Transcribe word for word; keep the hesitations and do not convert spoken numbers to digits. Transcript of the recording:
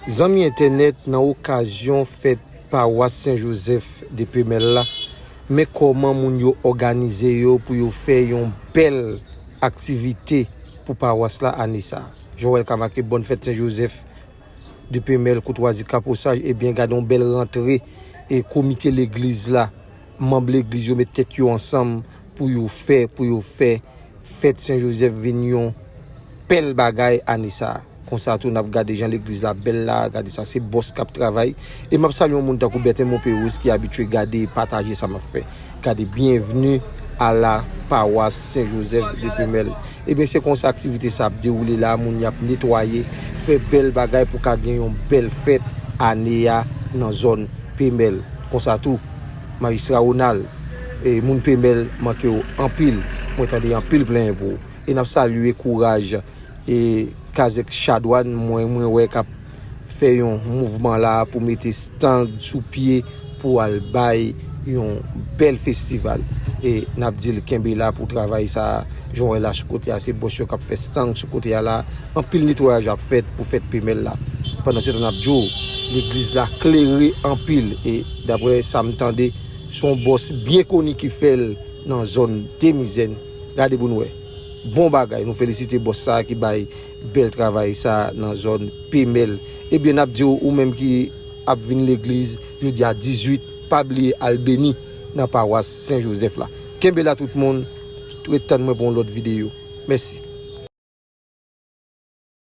Zanmi entènèt, nan okazyon fèt pawas Sen Jozèf de Pemèl la, men kòman moun yo òganize yo pou yo fè yon bèl aktivite pou pawas la ane sa a. Jowèl ka make bòn fèt Sen Jozèf de Pemèl, koutwazi kaposaj, ebyen gade yon bèl rantre e komite legliz la, manm legliz yo met tèt yo ansanm pou yo fè, pou yo fè fèt Sen Jozèf vin yon bèl bagay ane sa a. Konsa tou, n ap gade jan legliz la bèl la, gade sa, se bòs k ap travay. E m ap salye yon moun tankou Bertin Monperouse ki abitye gade e pataje sa m ap fè. Gade, bienvenue à la paroisse Saint Joseph de Pemèl. Ebyen, se konsa aktivite sa ap dewoule la, moun y ap netwaye, fè bèl bagay pou ka gen yon bèl fèt ane a nan zòn Pemèl. Konsa tou, Majistra Ronald, e moun Pemèl manke w anpil. Mwen tande anpil plenyen pou ou. E n ap salye kouraj e kazèk Chadwann, mwen, mwen wè k ap fè yon mouvman la pou mete stand sou pye pou al bay yon bèl festival. E n ap di l kenbe la pou travay sa a. Jan w wè la sou kote a, se bòs yo k ap fè stand sou kote a la. Anpil netwayaj ap fèt pou fèt Pemèl la. Pandan se tan n ap di w, legliz la klere anpil. E daprè sa m tande, se yon bòs byen koni ki fè l nan zòn Demizèn. Gade pou n wè. Bon bagay, nou felisite bòs sa a ki bay bèl travay sa a nan zòn Pemèl. Ebyen, n ap di w, ou menm ki ap vin legliz jodi a dizuit, pa bliye al beni nan pawas Sen Jozèf la. Kenbe la tout moun, ret tann mwen pou yon lòt videyo. Mèsi.